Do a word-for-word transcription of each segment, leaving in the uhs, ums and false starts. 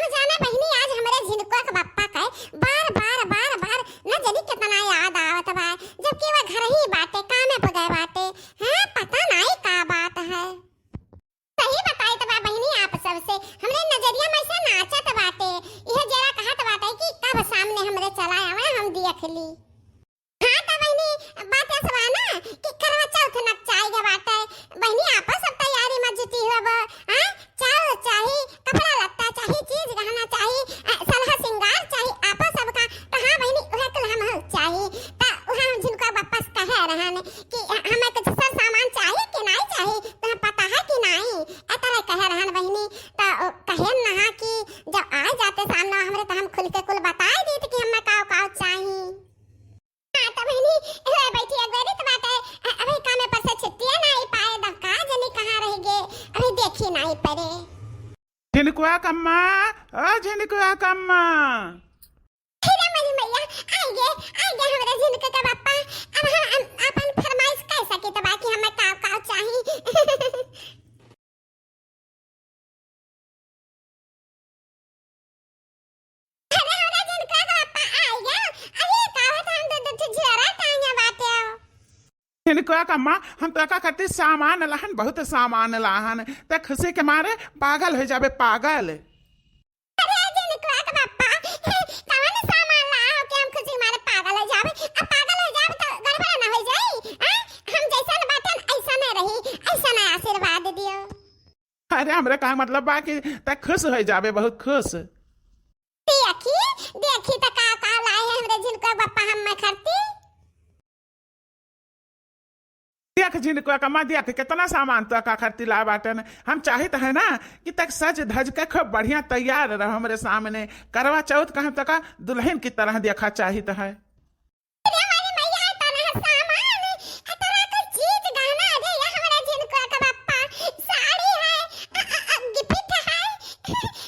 जाना बहिनी, आज हमरे झिनकुआ के बप्पा के बार, बार, बार, बार न जानी केतना याद आवत बा, जबकि वह घर ही बाटे, कामे पे गए बाटे। हाँ, पता नाई का बात है। सही बताई त बा बहिनी, आप सबसे हमरे नजरिया में से नाचत बाटे। यह जरा कहत बाटे कि कब सामने हमरे चला आवे, हम देख ली। हाँ, त बहिनी, बात ऐसा बा ना कि करवा चौथ नकचाई के बाटे। बहिनी, आपो सब तैयारी में जुटी हुआ बा। हाँ, चाउर चाही, कपड़ा लत्ता चाही, चीज गहना चाही, अ, सलहा सिंगार चाही, आपो सबका। त हाँ बहिनी, उहे कुल हम चाही। त उहे हम झिनकुआ बप्पा से कहे रहन कि हमें कुछ सर सामान चाही कि नाई चाही, तुम्हें पता है कि नाई? ए तरह कहे रहन बहिनी। त कहे नहा कि जब आ जाते सामने हमरे त हम खुल के कुल बताई दीत कि हमें काव काव चाही। हाँ, त बहिनी, एहवे बैठी अगोरित बाटे। अ-, अभी कामे पर से छुट्टिया नाई पाए, दब का जनी कहाँ रहि गे, अभी देखी नाई परे। झिनकुआ कम्मा, ओ झिनकुआ कम्मा। हे रे मोरी मैया, आइ गे, आइ गे हमरे झिनकुआ के बप्पा। अब हम, हम अपन फरमाइश कह सकी त बाकी हमें काव काव चाही। अरे, हमरा झिनकुआ के बप्पा आइ गया। अरे, का होत, हम तो, तो, तो झोरा टांगे बाटे। झिनकुआ कम्मा, हम तोका खातिर सामान लाहन, बहुत सामान लाहन। ते खुशी के मारे पागल होइ जाबे, पागल। अरे, झिनकुआ के बप्पा, कवन सामान लाहो कि हम खुशी के मारे पागल होइ जाबे? अब पागल होइ जाबे तो गड़बड़ ना होइ जाई? हाँ? हम जैसन बाटन, ऐसने रही, ऐसने आशीर्वाद दियो। अरे, हमरे कहा मतलब बा कि तै खुश होइ जाबे, बहुत खुश। देखी, देखी त का, का लाए हैं हमरे झिनकुआ बप्पा हम्मे खरती। देख झिनकुआ कम्मा, देख केतना सामान तोका खरती लाए बाटन। हम चाहित है ना कि तै सज धज के खूब बढ़िया तैयार रह हमरे सामने। करवा चौथ का हम तोका दुल्हन की तरह देखा चाहित है। अरे हमारी मैया, इतना सामान, इतना कुल चीज गहना, अरे ये हमारा झिनकुआ का बप्पा, साड़ी है, अ, अ, अ, gift है,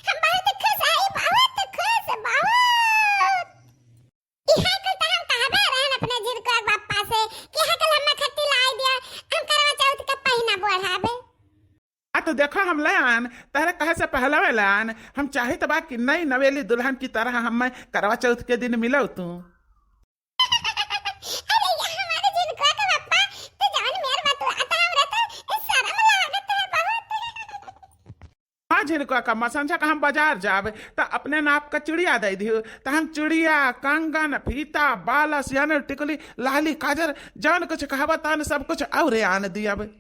हम बहुत खुश है, बहुत खुश, बहुत। इहे कुल त हम कहबे रहन अपने झिनकुआ का बप्पा से कि इहे कुल हमें खट्टी लाई दिया, हम करवा चौथ के पहिना बोढ़ाबे। आ तो देखो हम ले आन, तहरे कहे से पहले में ले आन, हम चाहित बा कि नई नवेली दुल्हन की तरह हमें करवा चौथ के दिन मिलो तू। अरे या हमारे झिनकुआ के बप्पा, तू जवन मेर बतुआता हमरा तो शर्म लागत है बहुत। हाँ झिनकुआ कम्मा, संझा का हम बाजार जाबे त अपने नाप का चुड़िया दे दियो, त हम चुड़िया, कंगन, फीता, बाला, सियाने, टिकुली, लाली, काजर, जवन कुछ कहबा तन सब कुछ और आन दियब।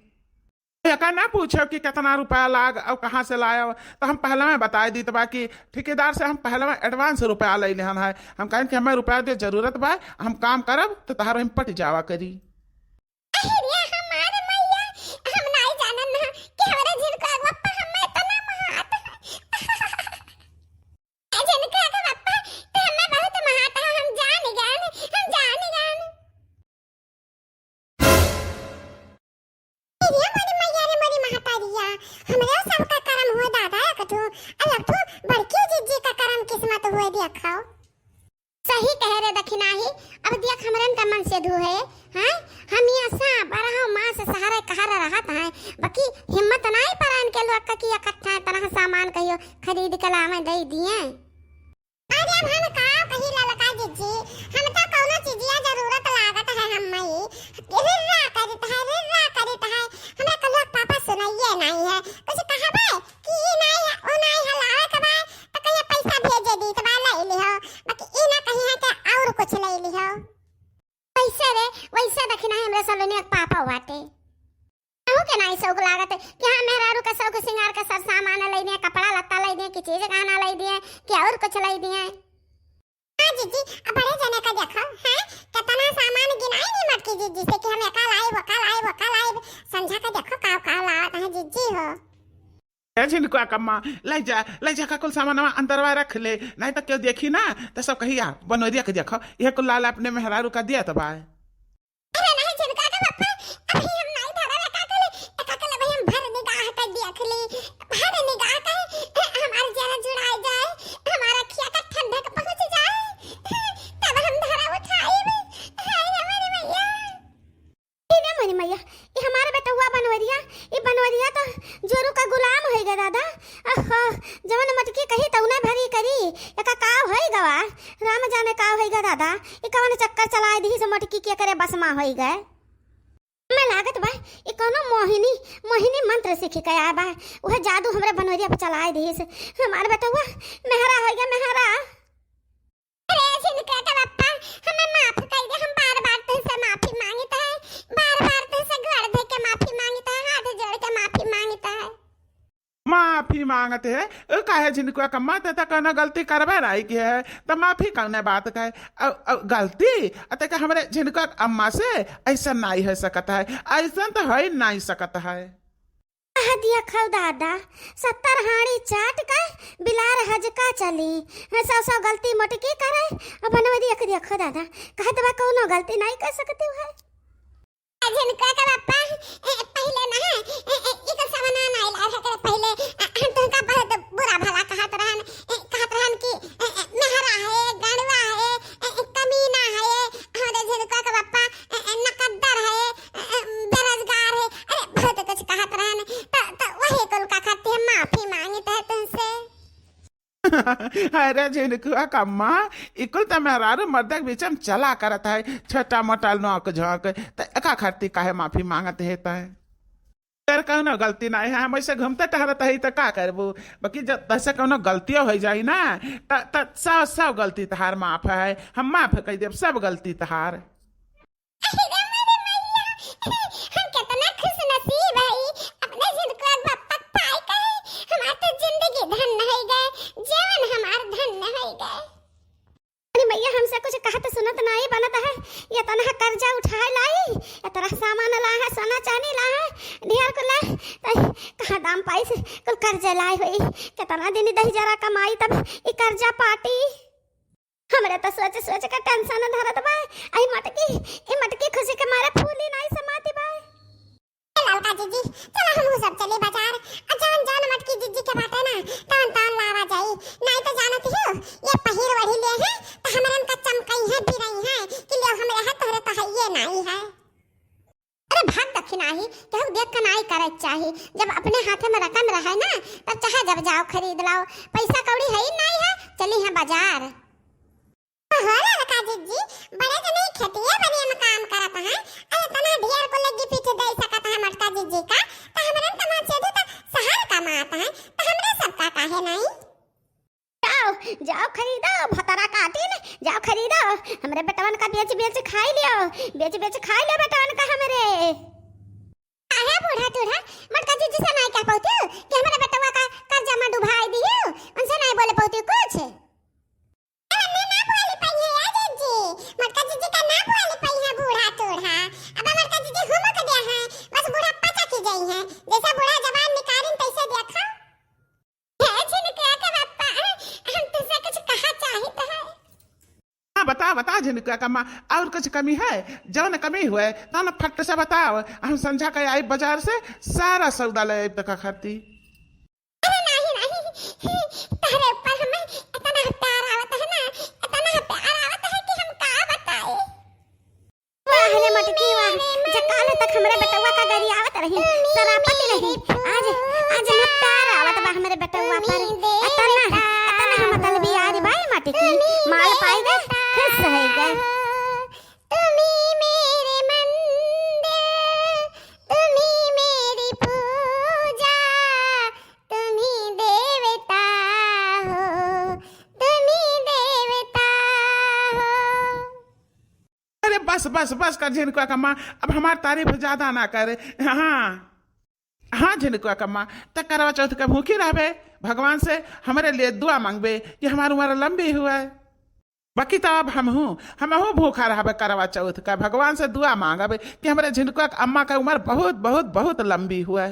एका ना पूछो कि केतना रुपया लाग और कहाँ से लायो, त हम पहले में बताए दीत बा कि ठेकेदार से हम पहले में advance रुपया ले लेहन है। हम कहन कि हमें रुपया दे जरूरत बा, हम काम करब त तहार हम पट जावा करी। अरे हमार मैया, हम नाई जानन ना कि हमरे झिनकुआ के बप्पा हमें इतना महात है। झिनकुआ के बप्पा, ते हमें बहुत महात है, हम जान गए, हम जान गए। अरे मोरी मैया रे मोरी महतारिया, हमरे सबका करम हुए दादा एक ठो, अलग ठो बड़की जिज्जी का करम किस्मत हुए देखो। सही कहे रे दखिनाही, अब देख हमरन का मन से धू है, हैं? हम यहाँ सा बरहो मास सहारे कहर रहत हैं, बाकी हिम्मत नाई परान के लोग का कि इकट्ठा तरह सामान कहियो खरीद के लावे दे दिए। अरे अब हम का कही ललका जिज्जी, हम तो कौनो चीजिया जरूरत लागत है हम मई, रिर्रा करित है, रिर्रा करित है, हमरा के लोग पापा सुनाइए नाई है, कुछ कहबे कि ई नाई है, ओ नाई है, लावे के बा, त कहिया पैसा भेजे दी, त बा ले लिहो, बाकी ई ना कही है कि और कुछ ले लिहो। वैसे रे, वैसे दखिनाही हमरे सलोनिया के पापा बाटे। कहूँ के नाई शौक लागत है कि हाँ, मेहरारू का शौक सिंगार का सर सामान ले दिए, कपड़ा लत्ता ले दिए, कि चीज गहना ले दिए, कि और कुछ ले दिए। हाँ जिज्जी, अब बड़े जने का देखो, हैं? कितना सामान गिनाई नहीं मटकी जिज्जी से कि हम एका लाइब, ओका लाइब, ओका लाइब। संझा का देखो काव काव लावत है जिज्जी हो। ए झिनकुआ कम्मा, ले जा, ले जा का कुल सामानवा अंदरवा रख ले, नहीं तो केहू देखी ना, तो सब कही, "आ, बनोरिया के देखो, ये कुल लाल अपने मेहरारू का दिया तो बा।" अरे नहीं झिनकुआ के बप्पा, अभी हम नहीं धरब एका कुल, एका कुल अभी हम भर निगाह का देख ली, भर निगाह का, ए, हमार जियरा जुड़ाई जाए, हमार अखिया का ठंडक पहुँच जाए, तब हम धरब उठाइब। हाय रे मोरी मैया। ई रे मोरी मैया, ई हमार बेटउआ बनवरिया, ई बनवरिया तो जोरू का गुलाम होइ गया दादा। अहो, जवन मटकी कही तउने भरी जाने का होइगा दादा, ई कवन चक्कर चलाए दिहिस मोटकी के, करे बस मा होइगा। हमें लागत बा, ई कौनो मोहिनी, मोहिनी मंत्र सीख के आए बा। उहे जादू हमरे बनवरिया पे चलाए दिहिस। हमार बेटवा मेहरा होइगा, मेहरा। अरे झिनकुआ के बप्पा, हमें माफ कइ दे, हम बार-बार तुमसे माफी मांगत है, बार-बार तुमसे गोड़ धइ के माफी मांगत है, हाथ जोड़ के माफी मांगत है। माफी मांगत है? ए, काहे झिनकुआ के अम्मा, ते त कौनो गलती करबे नाहीं किहे है, त माफी कौने बात का है? अ, अ, गलती? अ, ते का हमरे झिनकुआ के अम्मा से? अइसन नाहीं होइ सकत है, अइसन त होइ नाहीं सकत है। कह दिया खौ दादा, सत्तर हांड़ी चाट के बिलार हजका चली। हाँ, सौ सौ गलती मोटकी करे, अब बनवा दिया, कह दिया खौ दादा, कहत बा कौनो गलती नाहीं कर सकती है। झिनकुआ के बप्पा, ए, पहिले ना है, ए, ए, इकर सवना ना आइल रहे, एकरे पहिले, ए, हम तुमका बहुत बुरा भला कहत रहन, ए, कहत रहन कि, ए, ए, मेहरा है, गड़वा है, ए, ए, कमीना है, हमरे झिनकुआ के बप्पा, ए, ए, नकद्दर है, ए, ए, बेरोजगार है, अरे बहुत कुछ कहत रहन, त, त वही कुल का खातिर हम माफी मांगित है तुमसे। अरे झिनकुआ के अम्मा, ई कुल त मेहरारू मर्द के बीच में चला करत है, छोटा मोटा नोक झोंक, त एका खातिर काहे माफी मांगत है तै? तेर कौनो गलती नाहीं है, हम ऐसे घूमते टहरत है त का करबू? बाकी जब तैसे कौनो गलतियों होइ जाई ना, त, त सौ, सौ गलती तहार माफ है, हम माफ कइ देब सब गलती तहार। अरे मोरे मैया, हम केतना खुशनसीब हई, अपने झिनकुआ के बप्पा के पाए के है, हमार तो जिंदगी धन्य होइ गए, जीवन हमार धन्य होइ गए। अरे मैया, हमसे कुछ कहत सुनत नाहीं बनत है, एतना कर्जा उठाए लाई, एतना सामान ला है, सोना चानी ला है, ढेर कुल है, त कहाँ दाम पाई से कुल कर्जा लाए होई, केतना दिन दही जरा कमाई तब ई कर्जा पाटी। हमरे त सोच सोच के tension धरत बा। आई मटकी, ई मटकी खुशी के मारे फूली नाहीं समाती बा। ए ललका जीजी, चला हमहू सब चली बाजार। आ जौन जौन मटकी जीजी के बाटे ना, तौन तौन लावा जाई। नाहीं त जानत हियो, ये पहिर ओढ़ी ले हैं, त हमरन का चमकई हैं, बिरई हैं, कि ले हमरे है, तोहरे त हइये नाहीं है। अरे भाग दखिनाही, केहू देख के नाई करे के चाही। जब अपने हाथे में रकम रहे ना, तब चाहे जब जाओ खरीद लाओ। पैसा कौड़ी है ही नाई है, चली हैं बाजार। हो ललका जीजी, बड़े जने खेतिया बनिया में काम करत हैं। अरे तना ढेर को लगी पीछे दे सकत है मटका जीजी का, त हमरन का माँ छेदी त शहर कमात हैं, त हमरे सबका काहे नाई? जाओ, जाओ खरीदो, भतरा काटिन, जाओ खरीदो, हमरे बेटवन का बेच बेच खाई लियो, बेच बेच खाई लियो बेटवन का हमरे। काहे बूढ़ा टूढ़ा, मटका जीजी से नाई कह पौतियो कि हमरे बेटवा का कर्जा में डुबाई दियो, उनसे नाई बोले पौतियो कुछ। अरे ना बोली पइहे या जीजी, मटका जीजी का ना बोली पइहे बूढ़ा टूढ़ा, अब मटका जीजी हुमक दे हैं, बस बूढ़ा पचक ही गई हैं, जैसे बूढ़ा जबान निकालिन तैसे देखा। हे झिनकुआ के बप्पा, हम तुझसे कुछ कहा चाहित है। हाँ, बताओ, बताओ झिनकुआ के अम्मा, और कुछ कमी है? जौन कमी हुए, तौन फट से बताओ। हम संझा के आई बाजार से, सारा सौदा ले आइब तोका खाती। अरे नाहीं, नाहीं, तोहरे ऊपर हमें इतना प्यार आवत है ना, इतना प्यार आवत है कि हम का बताई। वाह रे मटकी वाह, जकाल तक हमरे बेटवा का गरियावत रही, सरापत रही। आज, आज निपटार आवत बा हमरे बेटवा पर। अतना, अतना हम मतलबी आज बाई मटकी, माल पाई गए, खुश रह गए। अरे बस, बस, बस कर झिनकुआ के अम्मा, अब हमार तारीफ ज्यादा ना करे। हाँ, हाँ झिनकुआ के अम्मा, त करवा चौथ के भूखी रहबे, भगवान से हमरे लिए दुआ मांगबे कि हमार उम्र लंबी हुए। बाकी त अब हमहू, हमहू भूखा रहबे करवा चौथ का, भगवान से दुआ मांगबे कि हमरे झिनकुआ के अम्मा के उम्र बहुत, बहुत, बहुत लंबी हुए।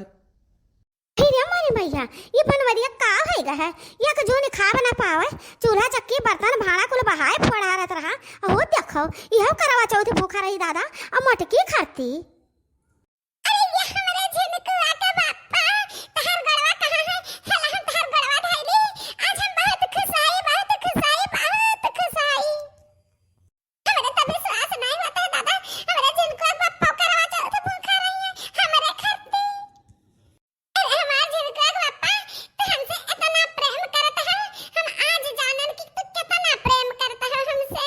हे रे मोरी मैया, ये बनवरिया का होइगा है? एक जून खाब ना पावे, चूल्हा चक्की बर्तन भाड़ा कुल बहाए फोड़ारत रहा। अहो देखो, इहो करवा चौथ भूखा रही दादा, अउ मटकी खाती। अरे ये हमरे झिनकुआ के बापा, तहार गड़वा कहाँ है? चला हम तहार गड़वा धइली। आज हम बहुत खुश हई, बहुत खुश हई, बहुत खुश हई। हमरे त विश्वास नाहीं होत है दादा, हमरे झिनकुआ के बापा करवा चौथ भूखा रही है, हमरे खाती। अरे हमार झिनकुआ के बापा, तू हमसे इतना प्रेम करत है, हम आज जानन कि तू कितना प्रेम करत है हमसे।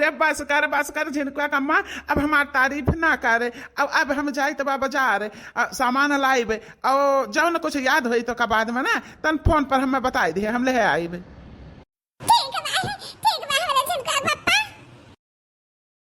अरे बस कर, बस कर झिनकुआ कम्मा, अब हमार तारीफ ना करे। अब अब हम जाई तब बाजार, आ, सामान लाइबे, और जौन कुछ याद होई तो का बाद में ना तन फोन पर हमें बताई दिहे, हम ले आइबे।